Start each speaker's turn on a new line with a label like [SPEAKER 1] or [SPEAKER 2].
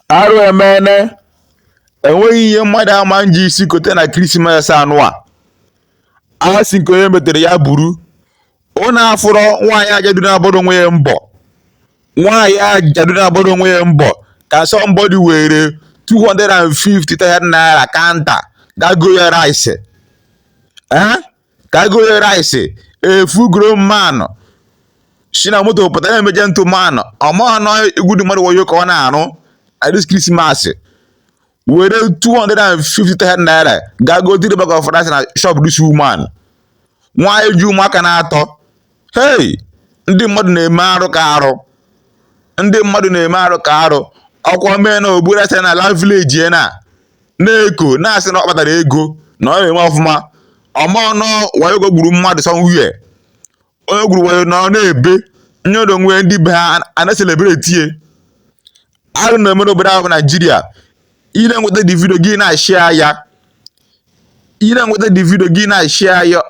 [SPEAKER 1] Arụ emene. Enweghị ihe mmadụ ama nji isi kote na Christmas anụ a. A sị nke onye metere ya buru. Ụnụ afụrọ nwaanyị ajadu na-agbara onwe ya mbọ. Nwaanyị ajadu na-agbara onwe ya mbọ ka somebody were 250,000 naira counter ga go ya rice. Eh? Ka go ya rice. A full grown man si na moto pụta na-eme gentleman, ọma nọ igwu dị mmadụ wayo ka ọ na-arụ na this Christmas, were 250,000 naira ga go three bag of rice na shop this woman. Nwaanyị ji ụmụaka na-atọ. Hey, ndị mmadụ na-eme arụ ka arụ. Ndị mmadụ na-eme arụ ka arụ. Ọkwa mee na ogburu ese na ala village ya na na-eko na-asị na ọ kpatara ego na ọ na-eme ọfụma. Ọma ọnụ wayo gburu mmadụ somewhere. Onye gwuru wayo na ọ na-ebe nyodo onwe ndị be ha a na-celebrate ye. Arụ na-eme n'obodo ahụ bụ Naijiria. Ị na-enweta the video gị na-ashare ya. Ị na-enweta the video gị na-ashare ya.